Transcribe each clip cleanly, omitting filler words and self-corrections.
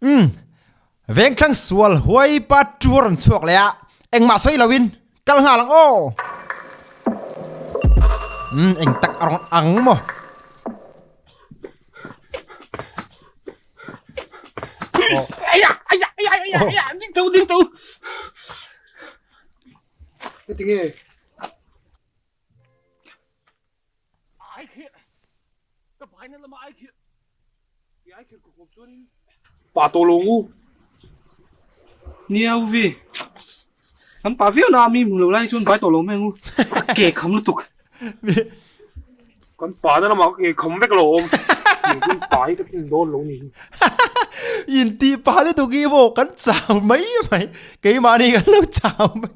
Umm. Vengthlang sual huai pa tu a rawn chhuak leh a, engmah sawi loin kal nghal ang aw. Umm eng tak a rawn ang maw? Aya aya aya aya aya ding tho ding tho. Tinge. Ai khi ka bai na lama ai khi ai khi ko kop chuan pa to lo ngu nia u vi kan pa viau na mi hmu lo lai chuan bai to lo mai ngu ke kham lutuk kan pa na lama ke kham vek lo awm kan pa hi ka tin dawn lo ni in ti pa le tu ki mo kan chau mai mai keimah ni kan lo chau mai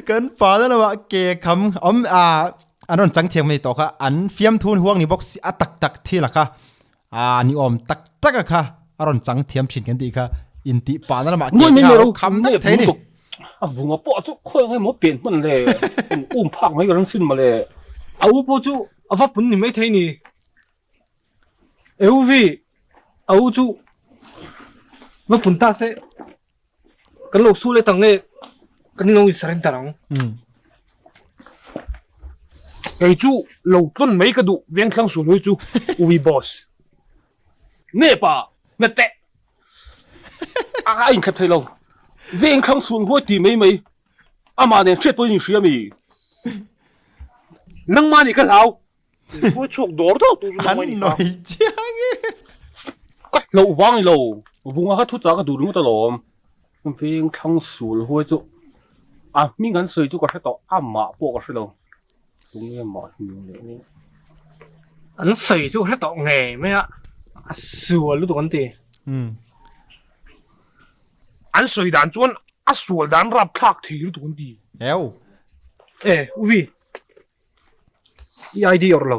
kan pa na lama ke kham om a an rawn chang thiam mai tawh kha an fiamthun huang ni bawk si a tak tak thil a kha a ni awm tak tak a kha a rawn chang thiam thin kan tih kha in tih pah na lamah ke kha a kham vek thei ni. A vunga pawh chu khawi ang emaw pian hman le um phak mai ka ring sin mawle. A u pawh chu a va pun ni mai thei ni. Euvi a u chu va pun ta se kan lo su leh tang nge kan lo in surrender ang. Kei chu lo tlawn mai ka duh vengthlang sual hawi chu Uvi boss. Nge pa nge teh a inthlep thei lo vengthlang sual hawi ti mai mai amah nen hriat pawhin in hria mi. Nangmah nih ka hlau. Pui chhuak dawr dawr tu chu An nawi chiang e. Ka hlauh vang ni lo. Vunga kha thu chah ka duh ringawt alawm. Veng thlang sul huai chu a hming an sawi chu ka hre tawh amah pawh ka hre lo. Tunge mah hming leh ni. An sawi chu hre tawh ngei mai a, a sual lutuk an ti. An sawi dan chuan a sual dan rapthlak thei lutuk an ti. Eo. E, Uvi. I ID awrh lo.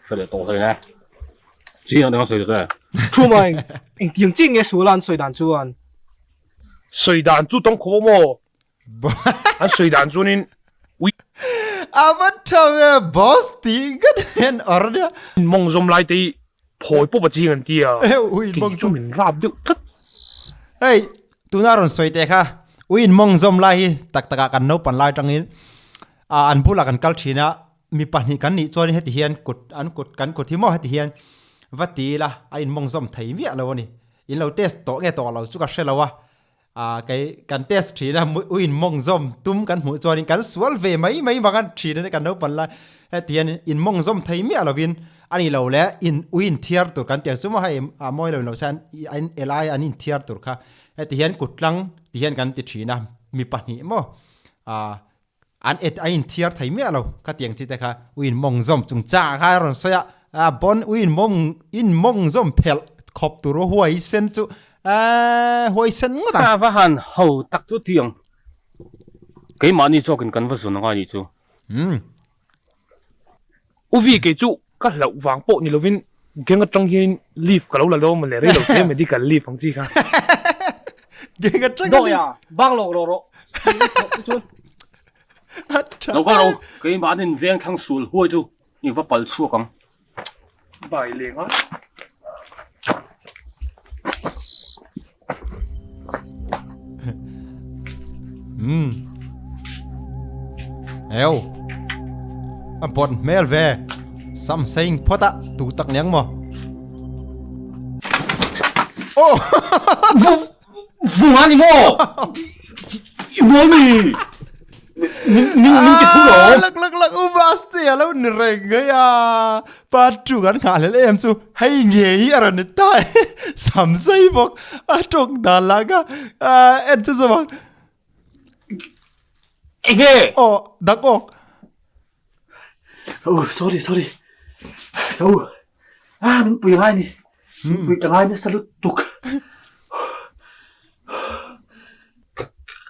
Hre leh tawh hle ne. Chi ang dang sawi che. Thu mai, engtiang chi nge sual a an sawi dan chuan? Sawi dan chu tawng khawp maw? An sawi dan chuanin ui. A va tha ve boss tih ka den awrh nia. Mawng zawm lai te hi phawi pawp a ching an ti a. Ui mawng chu min rap deuh tlat. Hei, tuna rawn sawi teh kha ui in mawng zawm lai hi tak takah kan naupang lai tangin ah an bulah kan kal thin a, mi pahnih kan nih chuan heti hian kut an kut kan kut hi maw heti hian va ti ila a in mawng zawm thei miah lo a ni. In lo test tawh nge tawh lo chu ka hre lo a, ah kei kan test thin a ui in mawng zawm tum kan hmuh chuan kan sual ve mai mai vang a thin a ni kan naupang lai heti hian in mawng zawm thei miah lo in a ni lo le in ui in thiar tur kan tih ang chu maw hei a mawi lo in lo se an an elai an in thiar tur kha heti hian kut tlang ti hian kan ti thin a mi pahnih maw ah An et a inthiar thei miah lo kha tiang chi te kha u in mawng zawm chung chang kha a rawn sawi a, a bon u in mawng in mawng zawm phelh khawp tur u huai sen chu aaa huai sen ngawt ang. Ka va han ho tak chu tiang keimahni zawkin kan va zun angai nih chu. Umm. U Vi kei chu ka hlauh vang pawh ni lovin gang atang hian leave ka lo la lo mawle rei lo te medical leave ang chi kha. Gang atang Dawh ya, bang lawk rawh rawh. Chuan. Lo ka lo, keimahnin veng thlang sul huai chu i va pal chhuak ang. Bai leng a. Umm. Eo. A bawt hmel ve. Sam saying phawt a tu tak niang maw. Oh! Vung a ni maw? I mawl mi! Min min min ti thu lo. Lak lak lak u basti a lo ni reng ngei a. Pa tu kan nghah hlel em chu hei nge hi a rawn ni ta e. Sam sei bawk a tawk dan lah kha en chu zawk. Enge? Aw dak awk. Oh sorry sorry. Oh ah min pui ngai ni. Min pui ta ngai nasa lutuk.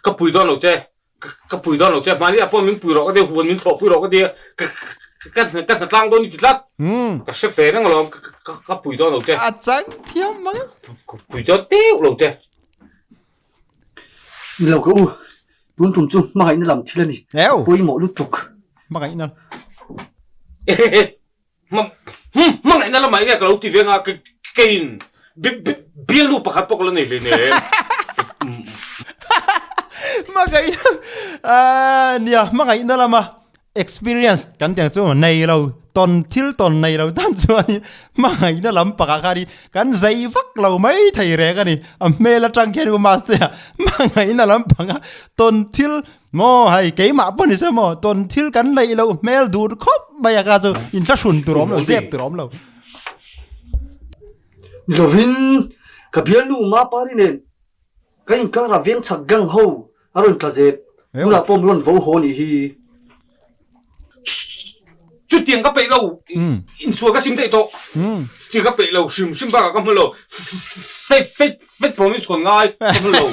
Ka pui dawn lo che. Ka pui dawn lo che. Hmani ah pawh min pui rawh ka tia, huan min thlawh pui rawh ka tia. Ka ka hna tlang dawn i ti tlat. Ka hre ve reng alawm. Ka pui dawn lo che. A chang thiam mai. Ka pui dawn teuh lo che. Ni lo ka u, tun tum chu hmangaihna lam thil a ni. Pawimawh lutuk. Hmangaihna. Hmangaihna lamah enge ka lo ti ve anga keiin Bialnu pakhat pawh ka la nei hleinem. Hmangaihna ah nia hmangaihna lama experience kan tih ang chu nei lo tawn thil tawn nei lo tan chuanin hmangaihna lam pakah khanin kan zei vak lo mai thei reng a ni. A hmel atang khian u Mastea hmangaihna lam panga tawn thil maw hei keimah pawh ni se maw tawn thil kan neih loh hmel dur khawp mai a kha chu inthlahrun tur a awm lo zep tur a awm lo. Ni lovin ka bialnu Mapari nen ka inkarah veng chhak gang ho a rawn tla zep tunah pawh min rawn vo haw nih hi. Chutiang ka peih lo insual ka sim daih tawh chutiang ka peih lo hrim hrim bakah ka hmu lo fate promise kawn ngai ka hmu lo.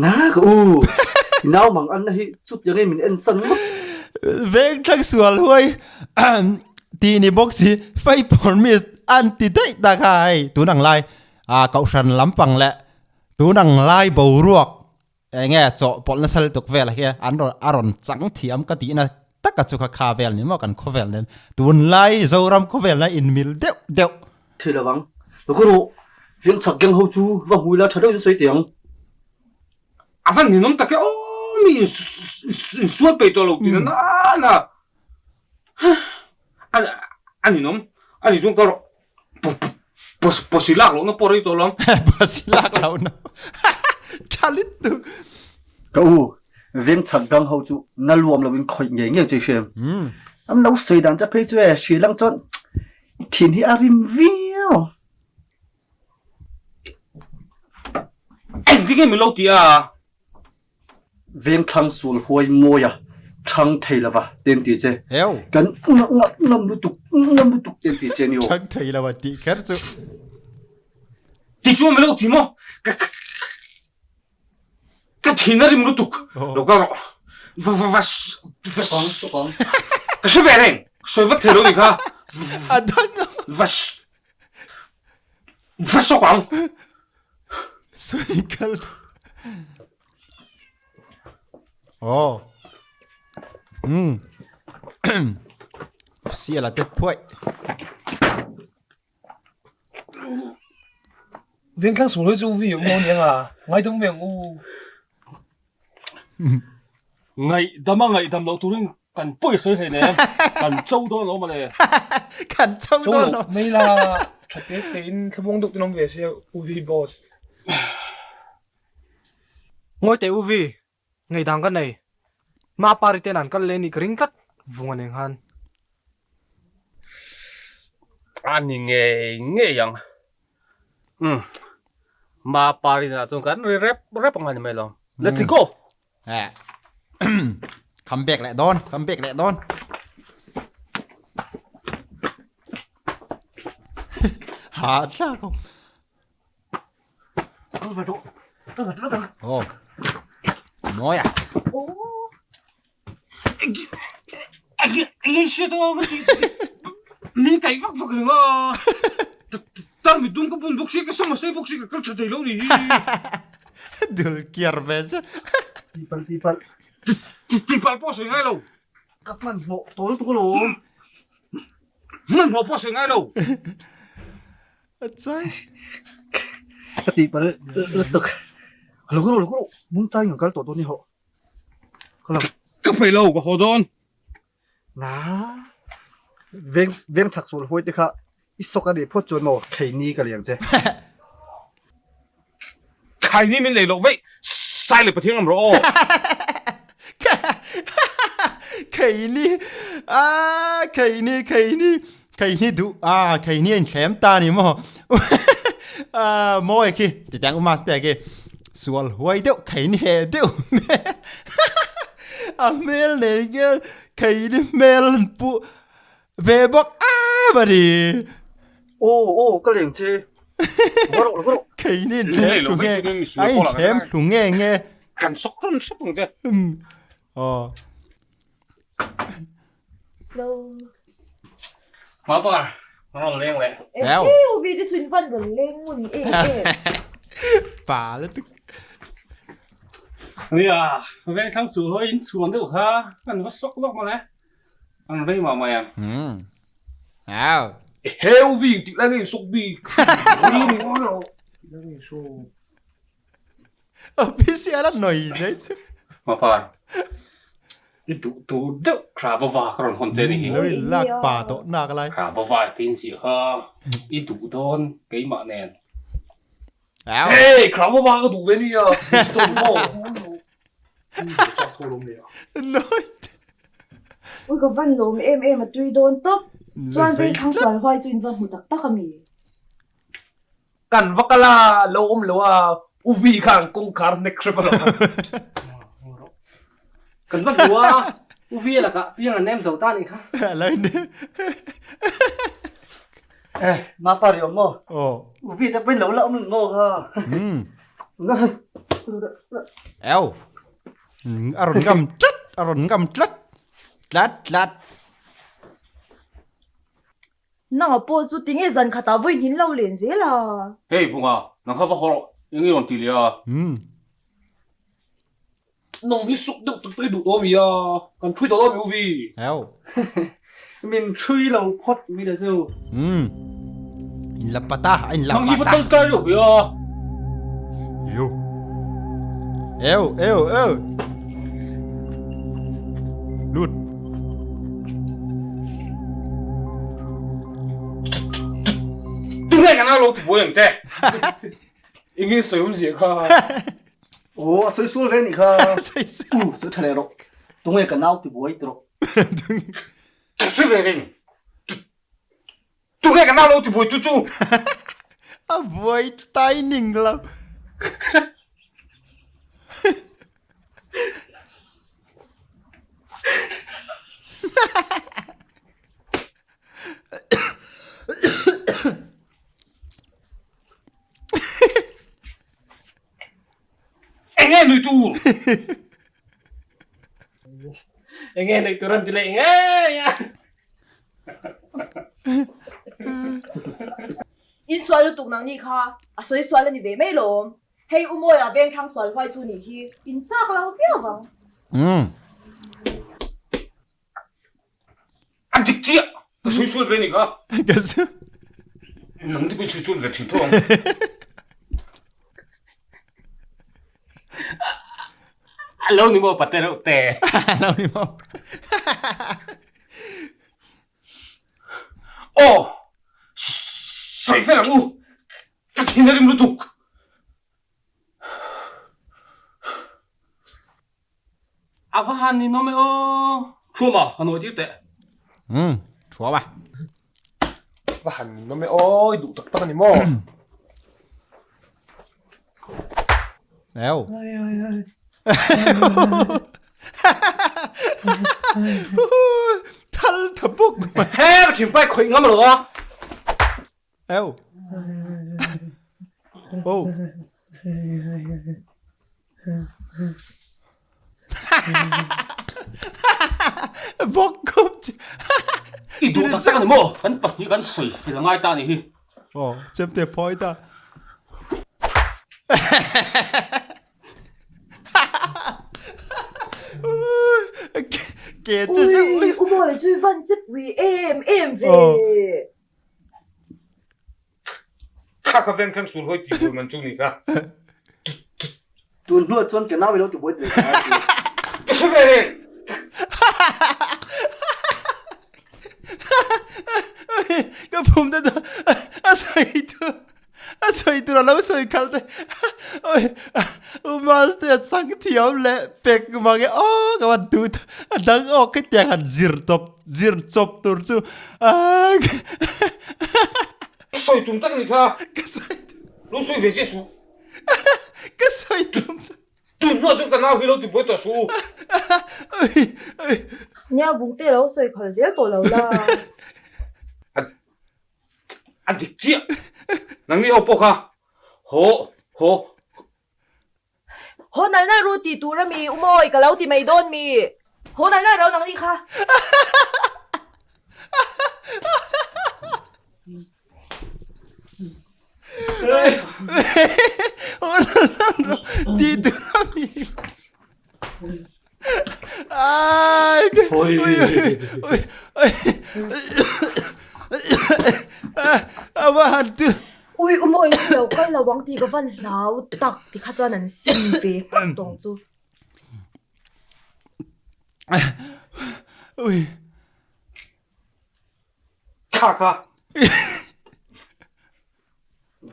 Na ka u i nau mang anna hi chutiang in min en san ngawt. Veng thlang sual huai tih ni bawk si fei promise an ti daih ta kha hei tun ang lai ah kohhran lampang leh tun ang lai boruak eng nge chawhpawlh nasa lutuk vel hi an rawn a rawn chang thiam ka tihna taka chu kha kha vel ni maw kan khawvel nen tunlai Zoram khawvel na inmil deuh deuh. Thei lo vang. Loko rawh, veng chhak gang ho chu va hmui la tha deuh in sawi teh ang. A van ninawm tak e aw mi insual peih tawh lo tih na na a ninawm a nih chuan ka rawh pawsi lak lohna pawh rei tawh lo ang. Pawsi lak lohna tha lutuk. Ka u, veng chhak gang ho chu na luam lo in khawih ngei ngei chu i hria em? An lo sawi dan che phei chu e hria lang chuan I thin hi a rim viau. Engtin nge min lo ti a? Vengthlang sul huai mawi a chhang thei lova te an ti che. Kan ngam lutuk ngam lutuk te an ti che ni aw. Chhang thei lova tih kher chu. Ti chuan min lo ti maw? Ka thin a rim lutuk. Lo kal rawh. Va va va va Ka hre ve reng. Ka sawi vat thei lo ni kha. A dang. Va va sawk ang. Sawi kal. Oh. Um. Siala te phuai. Vengthlang sual hi chu vi awm lo aniang a, ngaidam ve ang u. Ngaihdam a ngaihdam loh turin kan pawi sawi hlei nen kan cho dawn lo mawle. Kan cho dawn lo. Mai la tha te te in thlamuang deuh ten awm ve sia U Vi boss. Ngawi teh U Vi, Ngaihdang ka nei. Hma pari ten an kal leh nih ka ring tlat vung a neng han. A ni ngei ngei ang. Umm. Hma pari nena chuan kan ri rep rep ang a ni mai lo. Let's go! Eh. Come back leh dawn, come back leh dawn. Ha thlak awm. Oh. Mawi a. Min kaih vak vak reng a. Tar mi dum ka bun bawk si ka sam a sei bawk si ka kal tha thei lo ni hi. Dul kiar ve che. Tipalh tipalh. Tipalh pawh sawi ngai lo. Ka hmanhmawh tawh lutuk alawm. Hmanhmawh pawh sawi ngai lo. Ka tih palh lutuk. Lo rawh lo rawh mung chai ang kal tawh dawn ni hawh. Ka lo. Ka peih lo ka haw dawn. Na veng veng chhak sual huai te kha i sawk a nih phawt chuan maw kheini ka liang che. Khaini min lei loh veih sai leh Pathian ngam rawh aw. Kheini a kheini kheini Kheini duh a kheini a inthlem ta ni maw a mawi khi titiang u master khi sual huai deuh kheini he deuh hmel a hmel nei nge kheini hmel an pu ve bawk a va ni aw aw ka leng che va rawh va rawh kheini inthlem thlu nge a inthlem thlu nge nge kan sawk rawn hrep ang che aw Mapar, rawn leng leh. Eo. Eo vi te chun van rawn leng ngun e e. Pa lutuk. Nia, veng thlang chu hawi in chhuan deuh kha kan va sawk lawk mawle. An rei mah mai ang. Umm. Au. Heu ving tih lai nge in sawk bik? Ui ni ngawi rawh. Tih lai nge in sawk? Official a nawi zai chu. Mapar, i duh tur deuh Kravova ka rawn hawn che ni hi. Lo in lak pa tawh nak lai. Kravova i tin si kha i duh dawn keimah nen. Hey, Kravova ka duh ve nia. Ui ka van lawm em em a tui dawn tawp. Chuan vei thlang sual huai chu in va hmu tak tak a mi. Kan va kal a, lo awm lo a, U Vi khan kawngkhar hnek hrep a lo. Kan va hmu a, U Vi lakah piang an nem zo ta nih kha. Eh, mapa ri awm maw? Aw. U Vi te pawhin lo la awm lo maw kha? Eo. A rawn ngam tlat, a rawn ngam tlat. Tlat tlat. Nanga pawh chu tinge zan khatah vawi hnin lo len zel a? Hei Vunga, nang kha va haw rawh, eng nge rawn ti leh a? Nang hi suk deuh tak tak i duh tawh ami a? Kan ṭhui tawh lo ami u Vi? Eo. Min ṭhui lo phawt mi le chu. In la pat a, a in la pat a. Nang hi va tangkai reuh ve a. Eo. Eo, eo, eo. Lut. Tunge kan lo ti buai ang che. Enge sawi awm zia kha. Aw a sawi sual ve nih kha. U sawi tha leh rawh. Tunge ka nau ti buai ti rawh. Hre ve reng. Tunge ka nau lo ti buai tu chu. A buai tai ning lo. Enge nui tur? Enge nui tur an ti leh ngei a. In sual lutuk nang ni kha a sawi sual a ni ve mai lawm. Hei u Mawia veng thlang sual huai chu nih hi in chak lo viau vang. Umm. A dik chiah! Ka sawi sual ve nih kha. Nang te pawh i sawi sual ve thin tho ang. A lo ni maw pate reuh te. A lo ni maw. Aw! Sawi fel ang u! Ka thin a rim lutuk! A va han ninawm e aw. Thuam a, han awi tir teh. Umm, thuam a. Va han ninawm e aw, i duh tak tak a ni maw? Eo. Thal tha bawk mai. He ka thinpai khawih ngam lo a. Eo. Oh. Bawk khup chi. I duh tak tak a ni maw? Kan pahnih kan sawi fel a ngai ta a nih hi. Oh, chemte phawi ta. Ke chu Ui, u mawi chu i van che pui em em ve. Kha ka veng thleng sul hawi tih tur man chu ni kha. Tun hnuah chuan ke nau i lo ti buai tel ka ti. Ka hre ve reng. Ka phum te a sawi tur a sawi tur a lo sawi khal te u maste a chang thiam leh pek mange aw ka van tu a dang awk hetiang han zir tawp zir chawp tur chu Ka sawi tum tak a ni kha. Ka sawi tum. Lo sawi ve ziah suh. Ka sawi tum tak. Tun hnuah chuan ka nau hi lo ti buai tawh suh u. Nia vungte lo sawi khal zel tawh lo la. A dik chiah. Nangni ho pawh kha haw haw. Haw nal nal ru tih tur a mi u mawi ka lo ti mai dawn mi. Haw nal nal ro nangni kha. Haw nal nal ro tih tur a mi. Ai. Ui ui ui. Umawi chu lo kal lo ang tih ka van hlau tak ti kha chuan an sim ve hmak tawng chu. Ui. Kha kha.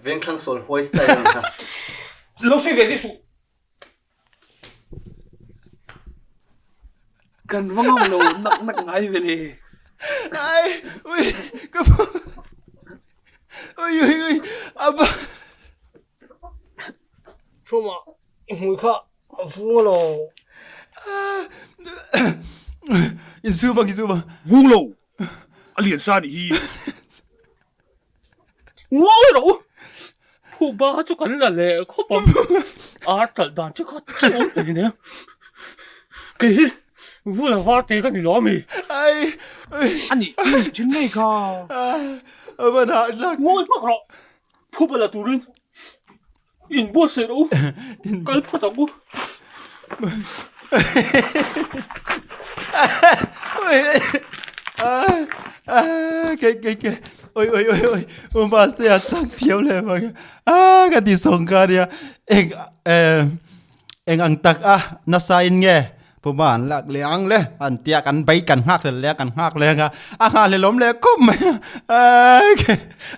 Vengthlang sual huai style ang kha. Lo sawi ve zeh suh. Kan va ngam lo nak nak ngai ve le. Ai, ui, ka Ui, ui, ui, aba. Thuma, i hmui kha a vung alo. In su bang, in su bang. Vung lo, a lian sa nih hi. Ngawi rawh u! Phuba chu kan la leh khawp ang. Ar talh dan chu kha chu awm thei nia. Kei hi vula var te ka ni lo ami? A nih i nih thin ngei kha. Ngawi hmak rawh! Phuba la turin inbuatsaih rawh u. Kal phawt ang u. Oi oi oi oi u maste a chang thiam le mang a ka ti song ka nia eng eng ang tak a nasa in nge puma an lak le ang le an tia kan bai kan nghak le le kan nghak le nga a nghak le lom le khum mai a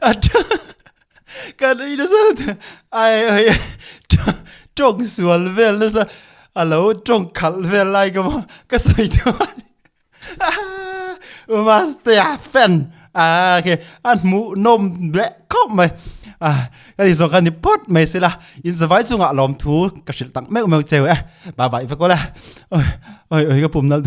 a Ka nui nasa lutuk ai ai tawng sual vel nasa a lo tawng khalh vel lai ka maw ka sawi dawn Mastea fan a khi a hmuh nawm leh khawp mai a ka ti zawng kha ni phawt mai sela in zavai chungah lawmthu ka hrilh tak meuh meuh cheu e bye bye vek aw le oi oi ka pum nalh.